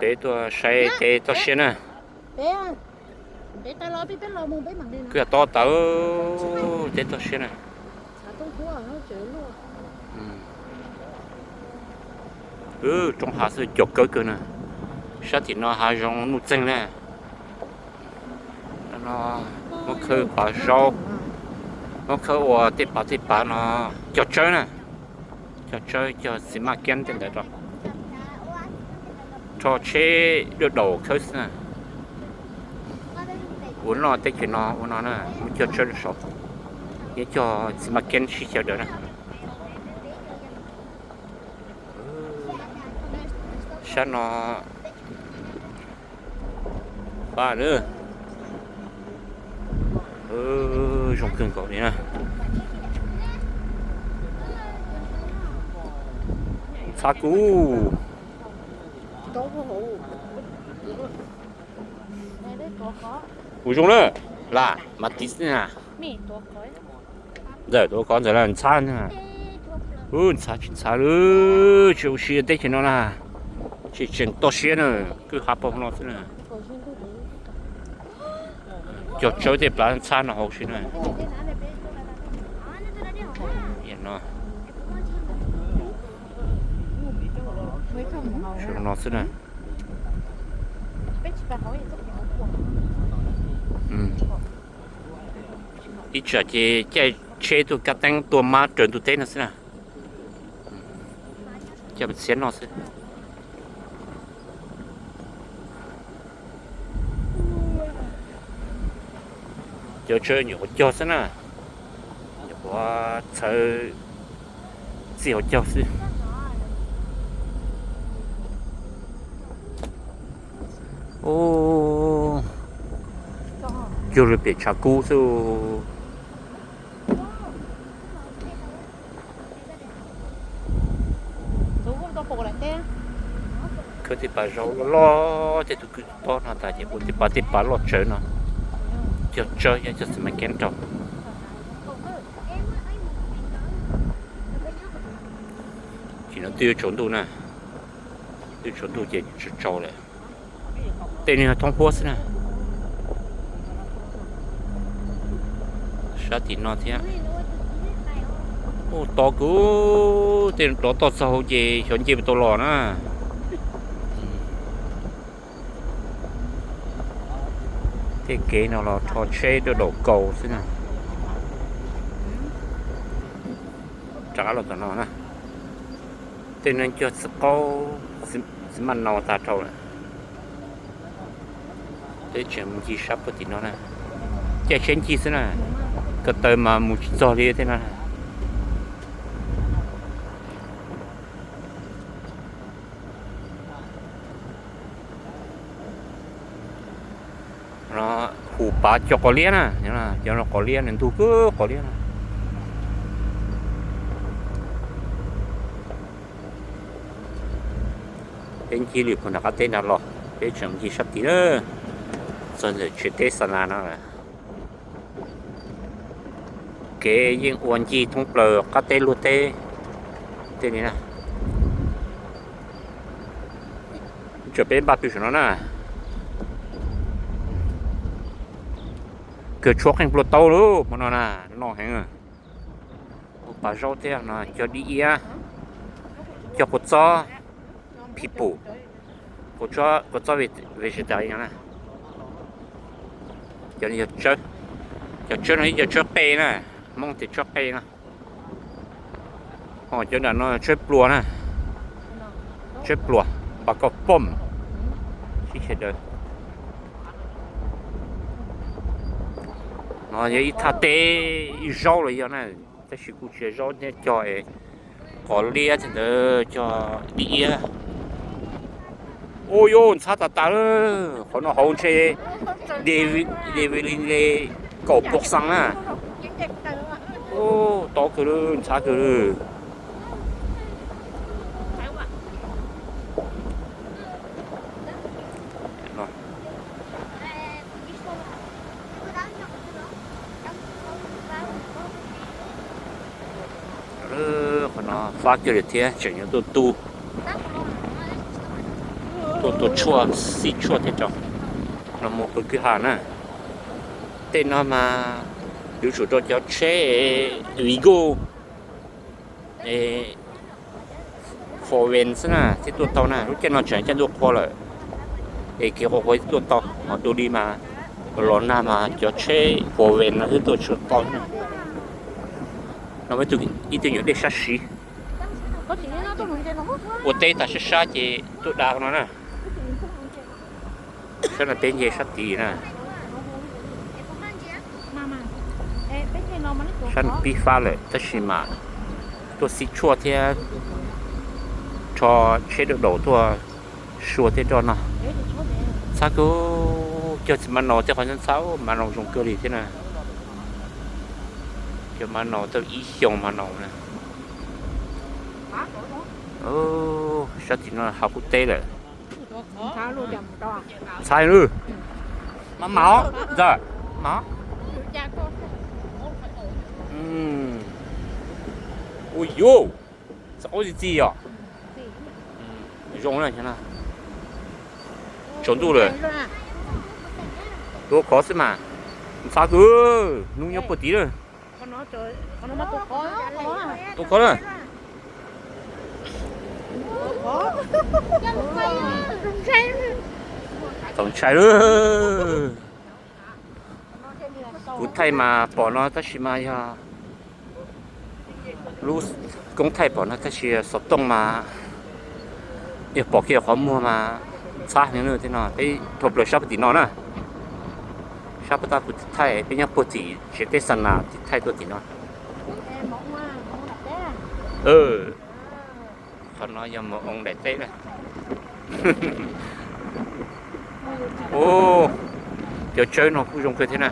Peb tuaj saib teb toj siab na. Kwj ha tob tas, teb toj siab na. Roob hav xwb, cog kawg kawg na. Sab tim no hav zoov nuj txeeg na. No muab khawb pav zaub, muab khawb ua tej pav tej pav no, cog tsawb na. Cog tsawb, cog txiv maj kiab tej ntawd rau, rho tsheb dua daus khawb xwb na. Ua noj teb chaws no ua no na, muab cog tsawb rau saud, yeej cog txiv maj kiab sib xyaw dawm na. Sab no pab na, zoo kawg nkaus li na. Ntxhab kuv, ua zoo na, lam mas tiv xwb na. Ntxawm tuav kov ntxawm ntxhab na. Ub, ntxhab tsis ntxhab li, tsis ua si teb chaws no na, tsis tseem toj siab na, kwj ha pag no xwb na. Cog tsawb tej plab ntxhab no hauv si na. No xwb na. Ib tsam ces caij tsheb tuaj kab teeb tuaj mab raws ntug teb no xwb na. Caij mus txhiab noj xwb. Cov tsawb nyuam qhuav cog xwb na, nyuam qhuav txhawv txij hauv caug xwb. Ub, cuag li pem tshav kub xwb. Khawb tej pas zaub loj loj, tej tus kwj tob no tas ces ua tej pas tej pas loj tsawv no, cog tsawb thiab cog xi mas keb rau. Ces no twb yuav tsaus ntuj na, twb tsaus ntuj ces tsaus tsaus lawm. Tej no thoob huab xwb na. Sab tim no thiab. Ub, to kawg, tej rov toj txog hauv ces xyov nce puas tau los na. Tej kev no los rho tsheb dua daum kaus xwb na. Rov qab los tom no na. Tej neeg cog txiv qaub, txiv maj nau tag rau lawm. Peb tseem mus ncig sab puag tim no na. Caij tsheb ncig xwb na, ko taw mas mus tsis txog li tej no na. No hu pav cog quav liab na, cov no quav liab na, ntug kawg quav liab na. Peb ncig lwm puag nram qab teb no los, peb tseem ncig sab tid na, txog ntawm tsev teb xa nas no lawm. Kev yeej ua ncig thoob plaws qab teb luag teb tej li na. Tseem peb npaj pw saum no na. Kawg tshuab qeej nplua taub lauj, hmo no na, noj heev. Ua pas zaub thiab no, cog dib iab, cog kua txob, people, kua txob vegetarian na. Cov no yog tsawb, cov tsawb no ib cov tsawb qe na, Hmoob tias tsawb qe na. Ho cov nram no tsawb pluas na, tsawb pluas, npas koj pom sib sawv daws. No yog ib thaj teb, ib zaub los yog na, tab sis kuj tsis yog zaub thiab, cog qos liab thiab ntawd, cog dib iab. Ua yuav ntxhab tas tas lawm, qhov no hauv ntshe delivery li kaum pua xees na. Ua tau kawg li, ntxhab kawg li. Qhov no fab kiag li thiab tseem yuav tuaj tu. Tuaj tua tshuaj, xib tshuaj thiab rau no mus pw kwj ha na. Tej no mas yuav tsum rau cov tsheb Vigo Foven xwb na thiaj tuaj tau na. Lub caij no tseem caij ntuj qhua lawm, es kev qhuav qhuav tuaj tau, ho dua li mas los nag mas cov tsheb Foven no twb tuaj tsis tau na. No ib tug nyuam dej sab siv. Ua teb tas sab sab ces tuaj da no na. Sab no peb nce sab tid na. Sab no pib fab lawm tab sis mas tuaj xib tshuaj thiab rho tsheb dawb daus tuaj sua tej roj no. Txhab kawg, cog txiv mab naus tej qhov ntxhab, mab naus zoo kawg li thiab na. Cov mab naus tau ib xyoos mab naus na. Sab tim no hav qub teb lawm. Ntxhab lawm, mab mam os, ntxawm, mam. Ua yuv, txog qub txi txiv os. Zoo na, tsaus ntuj lawm. Tua khov xwb mas. Ntxhab kawg, hnub nyob puag tid lawm. Tua khov na. Txaus ntshai lawm. Kuv thaij mas pom no tab sis mas yog lub koob thaij pom no tab sis xov tooj mas yog pom kiag qhov muag mas ntxhab heev li. Tej no peb dhau plaws sab puag tim no na. Sab puag ta kuv thaij peb nyob puag tim tsev teb xa nas thaij tuaj tim no. Qhov no yog mus oo daim teb na. Cov tsawb no kuj zoo kawg thiab na.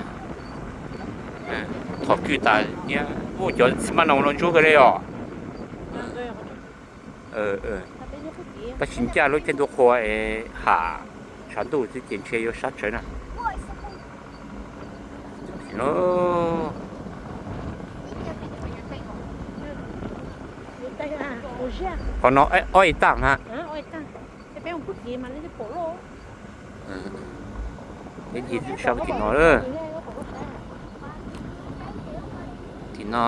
Qhov kwj tas, cov txiv mab naus no ntsuab kawg li os. Tab sis ncaj lub caij ntuj qhua es ham tshav ntuj xwb ces ntshe yuav sab tsawv na. Qhov no ob ib tag na. Peb nce sab tim no. Tim no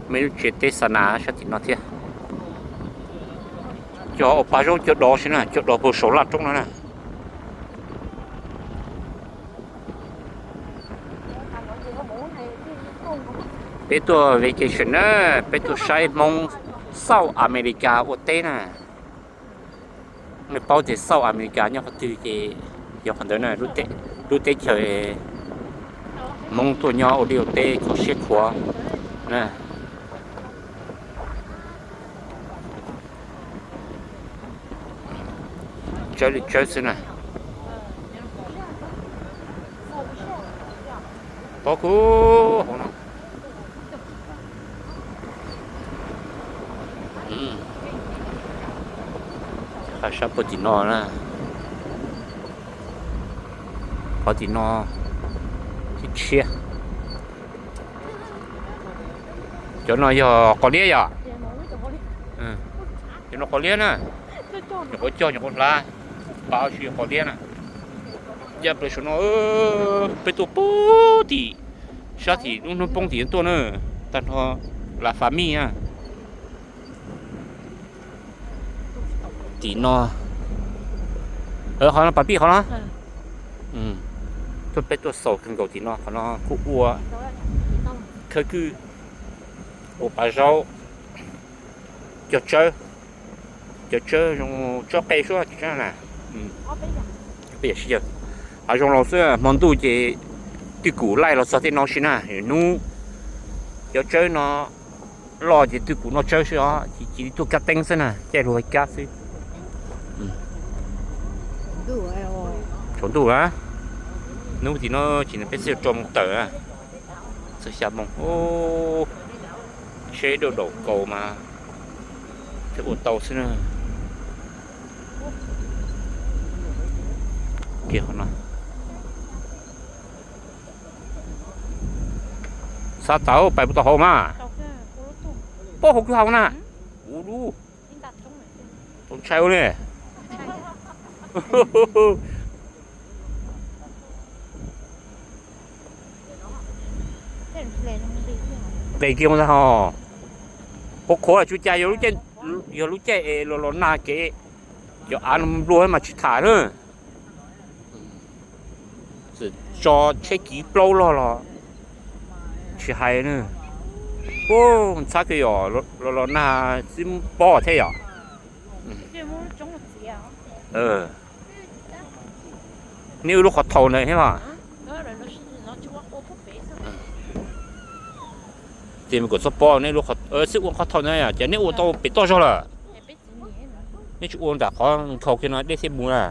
muaj ib lub tsev teb xa nas sab tim no thiab. Cov ua pa zaub cov dov si na, cov dov puag saum laj roob no na. Peb tuaj vacation na, peb tuaj saib Hmoob South America ua teb na. Nej paub tias South America nyob qhov twg ces yog qhov ntawd na, lub teb chaws Hmoob tuaj nyob ua liaj ua teb kho siab khuav na. Tsawb li tsawb xwb na. Pob kub hauv no. Qhov sab puag tim no na. Qhov tim no tshiab tshiab. Cov no yog qos liab yom? Cov no qos liab na. Nyuam qhuav cog nyuam qhuav hlav, pas tsis yog qos liab na. Yaj plaws saum no, peb tuaj puag tim sab tim lub hnub poob tim tuaj na, tag nrho la famij na. Tim no, qhov no pas pij qhov no. Tuaj peb tuaj xaus kawg nkaus tim no, qhov no kuj ua khawb kwj, ua pas zaub, cog tsawb, cov tsawb zoo tsob qe suab cov tsawb na. Peb yam sib yawg, hav zoov laus xwb, hmo ntuj ces twj kum laij los txog tej no si na, hnub cov tsawb no loj ces twj kum noj tsawb xwb os, ces cia li tuaj kab teeb xwb na, caij luag kab xwb. Tsaus ntuj na, hnub tim no ces peb xwb rau moos tawm na, txog xya moos, tsheb dawb daum kaus mas thiaj ua tau xwb na. Kiag qhov no. Xav tawm pais puas tau hauv mas? Pob hauv kwj ha na. Ua lub, tau ntshai ua li. Nqes kiag ntag hos. Qhuav qhuav tsuas cas yog lub caij es los los nag kev, cov av no nplua mas tsis tham na. Txawm tso tsheb kiv plaub log los tsis hais na. Ub, ntxhab kiag yom, los los nag xwb pob thiab yom. Nej wb lub qhov thau ntawd thiab mas. Ces kuv txhob pob, nej wb lub qhov, xwb ua qhov thau ntawd ces nej ua tau pem toj zog lawm. Nej tsis ua nram qhov nkhaus kiag no dej thiaj mus na.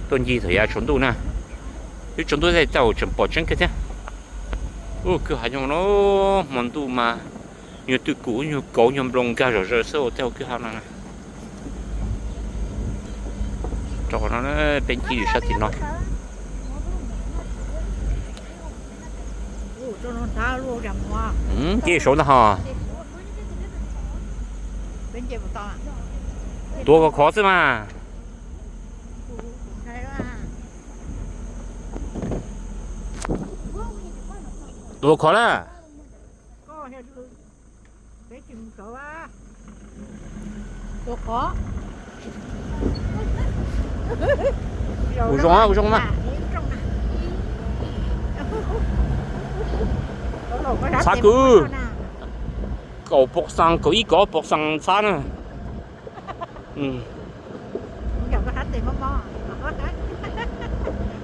Tuaj ncig thaum yav tsaus ntuj na, twb tsaus ntuj tej tau tseem pom tseeb kiag thiab. Ub, kwj ha nyob no, hmo ntuj mas nyuag twj kum nyuag kauv nyuag nploos nkag zom zaws xwb tej hauv kwj ha no. Rau qhov no peb ncig sab tim no. Ncig saud ntag hos. Tuav khov khov xwb mas. Tuav khov na. Ua zoo, ua zoo mas. Ntxhab kwv, kaum pom xees, kaum ib kaum ob pom xees ntxhab na.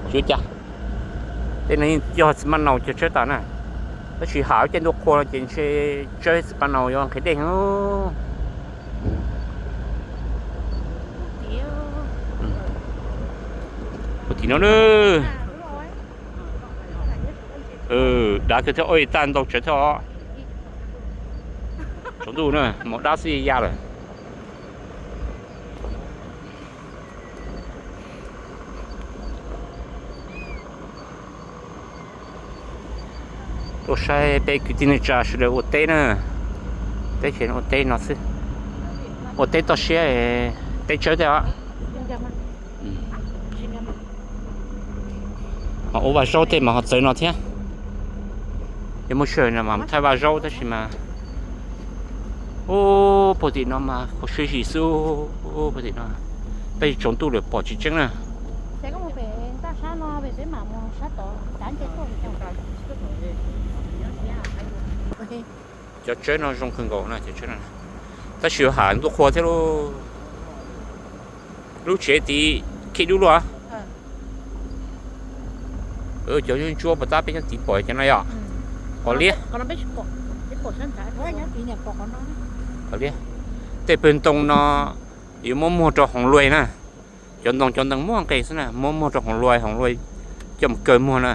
Tsis ua cas, tej no yog txiv maj naus cog tsawb tas na. Tab sis hav caij ntuj qhua no ces ntshe tsawb txiv maj naus yuav nqhis dej heev. Puag tim no na. Dav kawg thiab, oj tag ntau tsawv thiab os. Tsaus ntuj na, hmo dab xwb ya lawm. Tuaj saib peb kwv tij neej tsa sawv daws ua teb na. Teb chaws ua teb no xwb, ua teb toj siab, teb tsawb tej os. Ho ua vaj zaub tej mas ho txawv no thiab. Yog muaj sij hawm no mas thaij vaj zaub tab sis mas, ub, puag tim no mas kho siab zim xwb. Puag tim no, tab sis tsaus ntuj lawm pom tsis tseeb na. Cov tsawb no zoo kawg nkaus na, cov tsawb no, tab sis yuav hav ntuj qhua thiab lauj. Lub tsev tid khib dub luaj. Cov ntsuab puas tab peb nyob tid pom cov no yom? Qos liab. Qos liab. Tej pawg ntoo no yuav muab muag rau hoom luaj na. Cov ntoo cov ntees muaj nqis xwb na, muab muag rau hoom luaj, hoom luaj coj mus kaw muag na.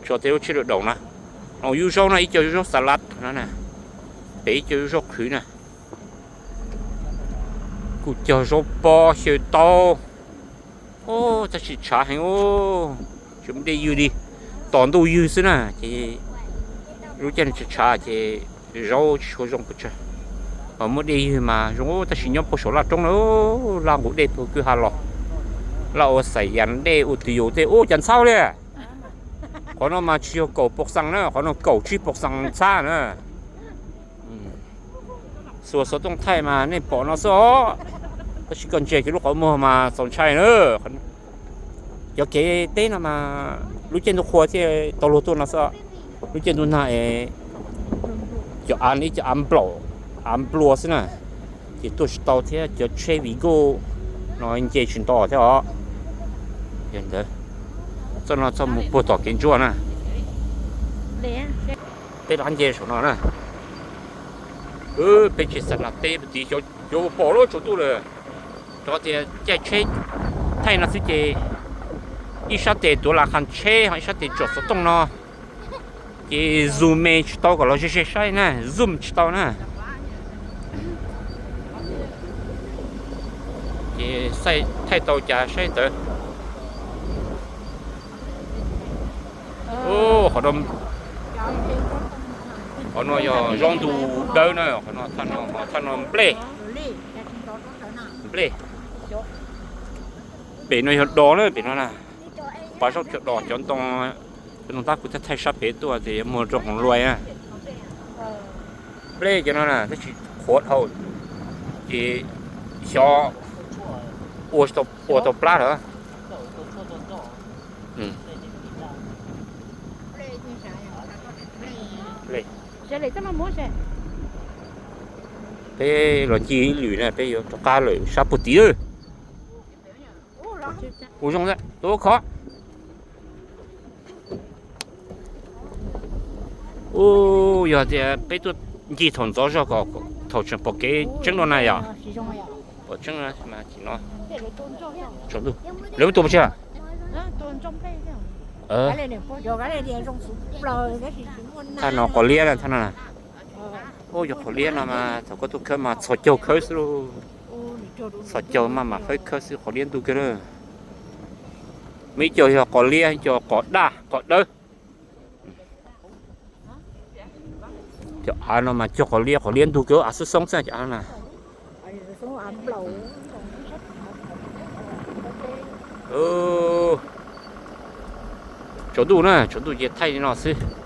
Tso tej lub tsheb daum na. Ho yub zaub no ib co yub zaub xas lav no na, pem ib co yub zaub qhwv na. Kuj cog zaub pob xyaw taub. Tab sis tshav heev, tsis muaj dej ywg li, tos ntuj ywg xwb na ces lub caij no tshav tshav ces zaub tsis tshua zoo pes tsawg. Ho muaj dej ywg mas zoo, tab sis nyob puag saum laj roob na, laj nqus dej puag kwj ha los, laj ua xais yas dej ua twj ywm tej ub cas ntxhab li. Qhov no mas tsis yog kaum pom xees na, qhov no kaum tsib pom xees ntxhab na. Xuas xov tooj thaij mas nej pom no xwb os, tab sis koj ntsia kiag lub qhov muag mas txaus ntshai na. Cov kev teb no mas lub caij ntuj qhua thiaj tau luag tuaj no xwb. Lub caij ntuj nag es cov av no ib co av nplaum, av nplua xwb na, ces tuaj tsis tau thiab, cov tsheb vim nkauj no nce tsis nto thiab os. Yog ntawd, txoj no txoj mus puag tom kev ntsuab na. Peb rov qab nce saum no na. Peb tsis xav nas teb tid, cov pom lub tsaus ntuj lawm. Rau qhov tias caij tsheb thaij no xwb ces ib sab tes tuav las qhas tsheb ho ib sab tes tsom xov tooj no, ces zoom me tsis tau kom los ze ze saib na, zoom tsis tau na. Ces thaij tau cas saib ntawd. Qhov no, Qhov no yog zaub ntug dawb na, qhov no thaj no, thaj no nplej. Nplej. Pem no yog dos na, pem no na. Pab zaub cov dos cov ntoo, cov ntoo tab kuv thaij thaij sab pem tuaj ces yuav muag rau hauv luaj na. Nplej cov no na tab sis qhuav dhau, ces xyov ua tau plab lawm. Peb los ncig ib lwm na, peb yuav rov qab lawm sab puag tid. Ua zoo, tua khov. Ub, yog tias peb tuaj ncig thaum ntxov zog kom thaum tseem pom kev tseeb no na yom. Pom tseeb no. Lawv muab tua pov tseg. Thaj no qos liab na, thaj no na. Ub, yog qos liab no mas thaum koj tuaj khawb mas txhos caug khawb xwb lauj. Txhos caug mas mam khawb khawb xwb, qos liab ntug kawg na. Muaj ib co yog qos liab, ib co qos daj qos dawb. Cov av no mas cog qos liab, qos liab ntug kawg, av xoob xoob xwb cov av na. Tsaus ntuj na, tsaus ntuj ces thaij li no xwb.